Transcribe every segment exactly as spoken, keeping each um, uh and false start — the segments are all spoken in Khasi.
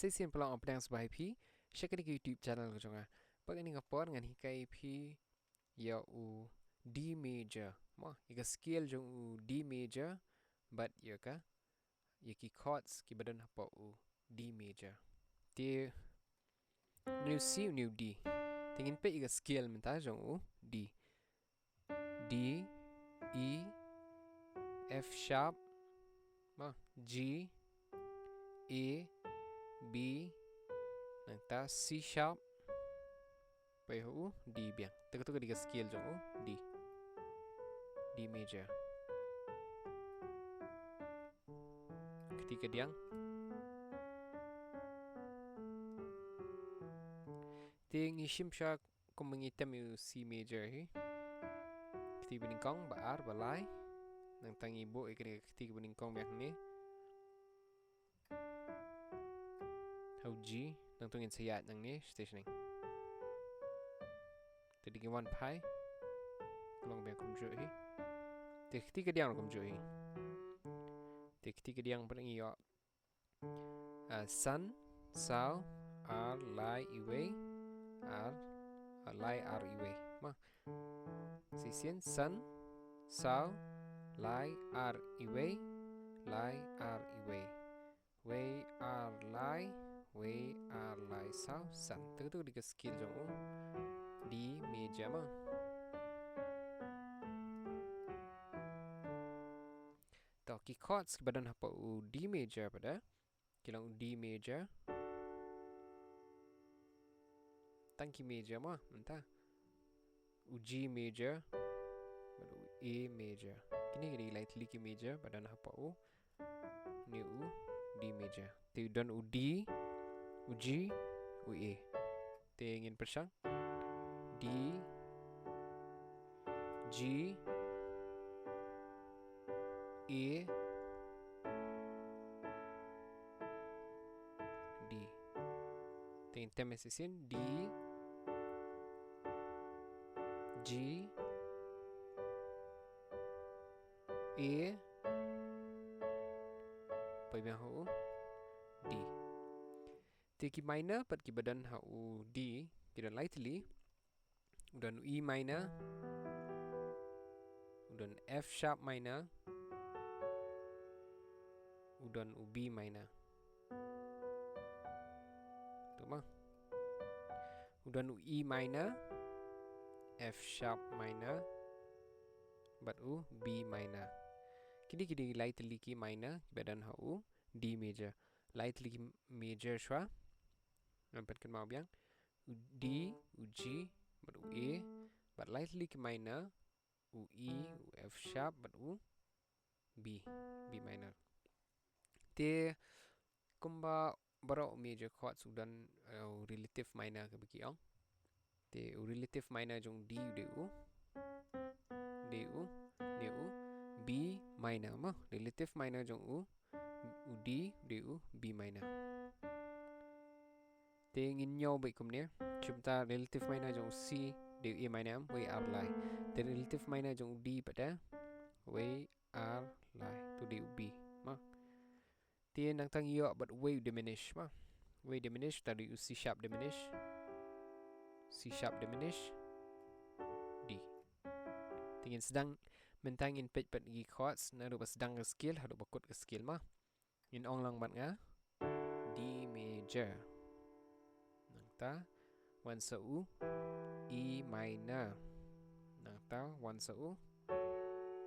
Te sien plang ong pdeng sbah ïa phi sha kane ka YouTube channel ka jong nga. Bad kane ka por ngan hikai ïa phi ïa u D major. Mo, ïa ka scale jong u D major bad ïa ka, ïa ki chords kiba don hapoh u D major. Te une u C, une u D. Te ngin peit ïa ka scale mynta jong u D. D, E, F sharp, ma, G, A, B, nangta C sharp, poi ha u D biang. Te kato ka dei ka scale jong u D. D major. Kti kadiang. Te ngi shim sha kumba ngi tem ïa u C major hi. Kti banyngkong, ba ar, ba lai. Nangta ngi buh ïa kane ka kti banyngkong biang hangne. Ha u G, nangta ngin sa ïaid nangne, stage nang. Te dei ngi wan phai. Long biang kumjuh hi. Te kti kadiang kumjuh hi. Te kti kadiang pat ngi ïoh. Ah, san, saw, ar, lai, iwei, ar, ah, lai, ar, iwei. Ma. Shisien san, saw, lai, ar, iwei, lai, ar, iwei. Wei, ar, lai, wei, ar, lai, saw, san. Te kato ka dei ka scale jong u D major ma. To, ki chords kiba don hapoh u D major pat de. Ki long u D major. Tang ki major ma, mynta. U G major. Bad u A major. Kine ki dei lai tylli ki major ba don hapoh u. Une u D major. Te u don u D, u G, u A. Te ngin pyrshang. D, G, A, D. Te ngin tem shisien D, G, A, poi biang ha u D. Te ki minor pat kiba don ha u D ki don lai tylli. U don u E minor, u don F sharp minor, u don u B minor. To ma. U don u E minor, F sharp minor, bad u B minor. Kine ki dei lai tylli ki minor kiba don ha u D major. Lai tylli ki major shuwa. Ngan pynkynmaw biang. U D, u G, bad u A, bad lai tylli ki minor, u E, u F sharp, bad u B, B minor. Te kumba baroh u major chords u don, eh, u relative minor kaba ki ong. Te u relative minor jong u D u dei u, dei u, dei u B minor ma. Relative minor jong u, u D u dei u B minor. Te ngin ñiew beit kumne. Kumta relative minor jong u C dei u A minor, wei ar lai. Te relative minor jong u D pat de, wei ar lai. To dei u B ma. Te nangta ngi ïoh bad wei u diminish ma. Wei diminish, ta dei u C sharp diminish. C sharp diminish. D. Te ngin sdang, mynta ngin peit pat ki chords, naduh ba sdang ka scale haduh ba kut ka scale ma. Ngin ong lang bad nga. D major. Nangta wan sa u E minor. Nangta wan sa u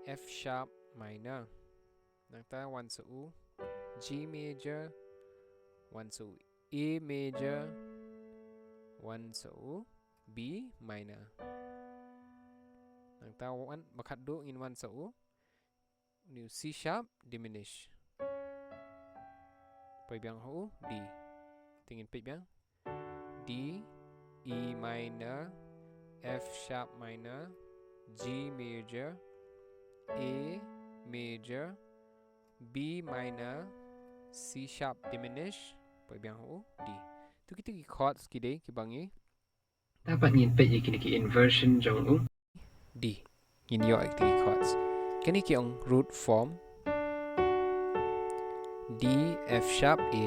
F sharp minor. Nangta wan sa u G major, wan sa u A major, wan sa u B minor. Nangta wan, ba khatduh ngin wan sa u, une u C sharp diminish. Poi biang ha u D. Te ngin peit biang. D, E minor, F sharp minor, G major, A major, B minor, C sharp diminish, poi biang ha u D. To kita ki chords ki dei kiba ngi. Dapat ngin peit ïa kine ki inversion jong u D. Ngin ïoh ïa ki chords. Kine ki ong root form. D, F sharp, A.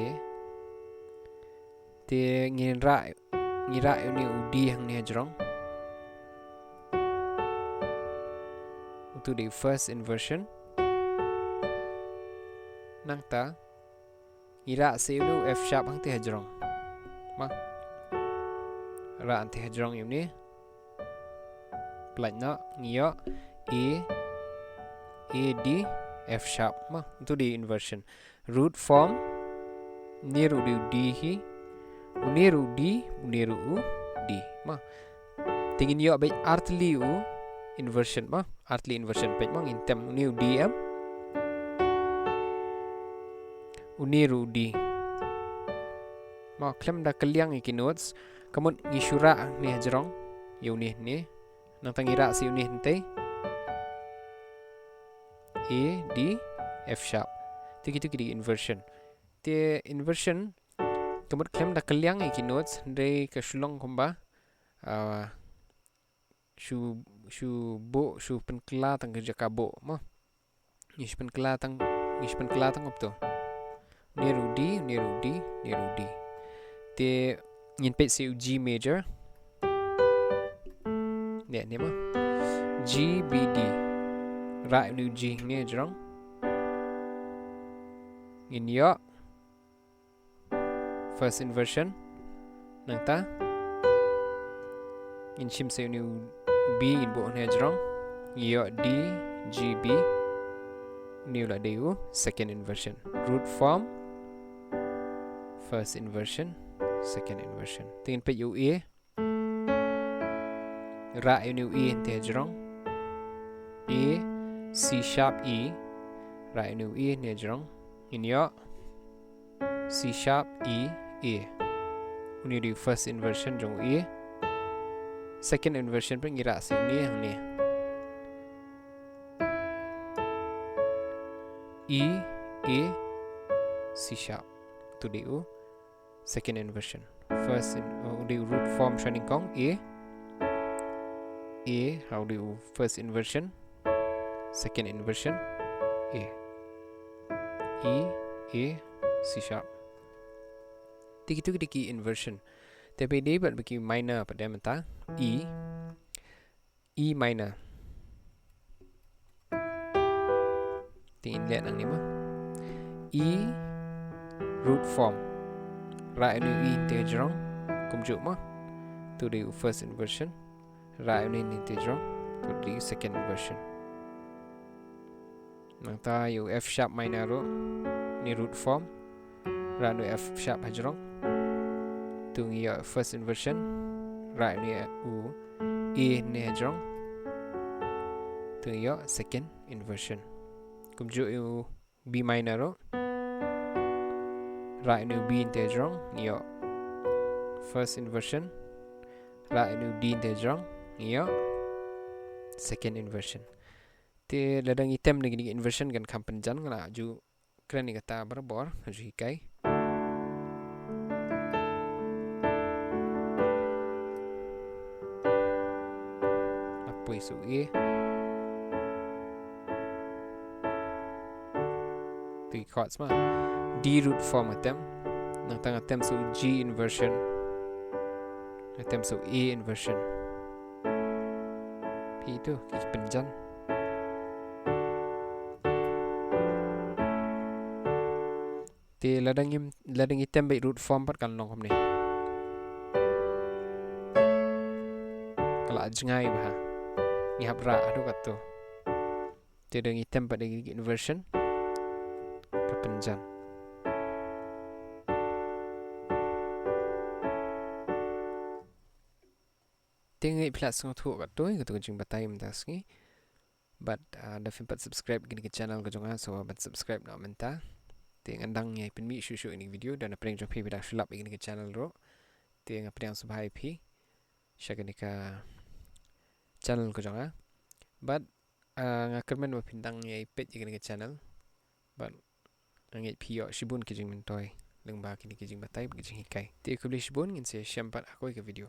Te ngin rah, ngi rah ïa une u D hangne hajrong. Utu u dei u first inversion. Nangta ngi rah sa ïa une u F sharp hangtei hajrong. Mo. Rah hangtei hajrong ïa une. Pynlait noh, ngi ïoh A, A, D, F sharp. Mo, utu u dei u inversion. Root form, une ruh u dei u D hi, une ruh u D, une ruh u D. Mo. Te ngin ïoh beit artylli u inversion, mo. Artylli inversion, peit mo, ngin tem une u D em. Une ruh u D. Mo, khlem da kylliang ïa ki notes, ka mut ngi shu rah hangne hajrong ïa une hangne. Nangta ngi rah sa ïa une hangtei. A, D, F sharp. Te kitu ki dei inversion. Te inversion, ka mut khlem da kylliang ïa ki notes, hynrei ka shu long kumba, ah, shu, shu buh, shu pynkylla tang ka jaka buh, mo. Ngi shu pynkylla tang, ngi shu pynkylla tang kumto. Une ruh u D, une ruh u D, une ruh u D. Te ngin peit sa ïa u G major. Ne, ne mo. G, B, D. Rah une u G hangne hajrong. Ngin ïoh first inversion. Nangta ngin shim sa ïa une u B, ngin buh hangne hajrong. Ngi ïoh D, G, B. Une u la dei u second inversion. Root form, first inversion, second inversion. Te ngin peit ïa u A. Rah ïa une u A hangtei hajrong. A, C sharp, E. Rah ïa une u A hangtei hajrong. Ngin ïoh C sharp, E, A. Une u dei u first inversion jong u A. Second inversion pat ngi rah sa ïa une hangne. E, A, C sharp. Utu u dei u second inversion. First in, uh, u dei u root form sha nyngkong, A. A, ha u dei u first inversion. Second inversion, A. E, A, C sharp. Te kitu ki dei ki inversion. Te ba dei bad ba ki minor pat de mynta. E, E minor. Te ngin leh nangne mo. E root form. Rah ïa une u E hangtei hajrong. Kumjuh mo. Utu u dei u first inversion. Rah ïa une u E hangtei hajrong. Utu u dei u second inversion. Nangta ïa u F sharp minor ruh. Une u root form. Rah une u F sharp hajrong. Utu ngi ïoh first inversion. Rah une u A hangtei hajrong. Utu ngi ïoh second inversion. Kumjuh ïa u B minor ruh. Rah une u B hangtei hajrong. Ngi ïoh first inversion. Rah une u D hangtei hajrong. Ngi ïoh second inversion. Te lada ngi tem da kine ki inversion kan kham pynjan, nga la ju kren ïa kata barabor, nga ju hikai. Nga poi sa u A. Three chords mo. D root form nga tem. Nangta nga tem sa u G inversion. Nga tem sa u A inversion. Phi tu, ki pynjan. Te lada ngim, lada ngi tem beit root form pat kan long kumne. Ka la jngai bha. Ngi hap rah haduh katto. Te lada ngi tem pat da ki inversion, ka pynjan. Te nga ngeit phi la sngewthuh katto ïa kato ka jingbatai mynta ka sngi. Bad, ah, lada phim pat subscribe ïa kane ka channel ka jong nga, sngewbha ban subscribe noh mynta. Te ngan dang ïai pynmih shuh shuh ïa kine ki video, lada na pdeng jong phi phi dang shu lap ïa kane ka channel ruh. Te nga pdiang sngewbha ïa phi sha kane ka channel ka jong nga. Bad, ah, nga kyrmen ba phin dang ïai peit ïa kane ka channel. Bad nga ngeit phi ïoh shibun ki jingmyntoi lyngba kine ki jingbatai bad ki jinghikai. Te khublei shibun, ngin sa ïashem pat ha kawei ka video.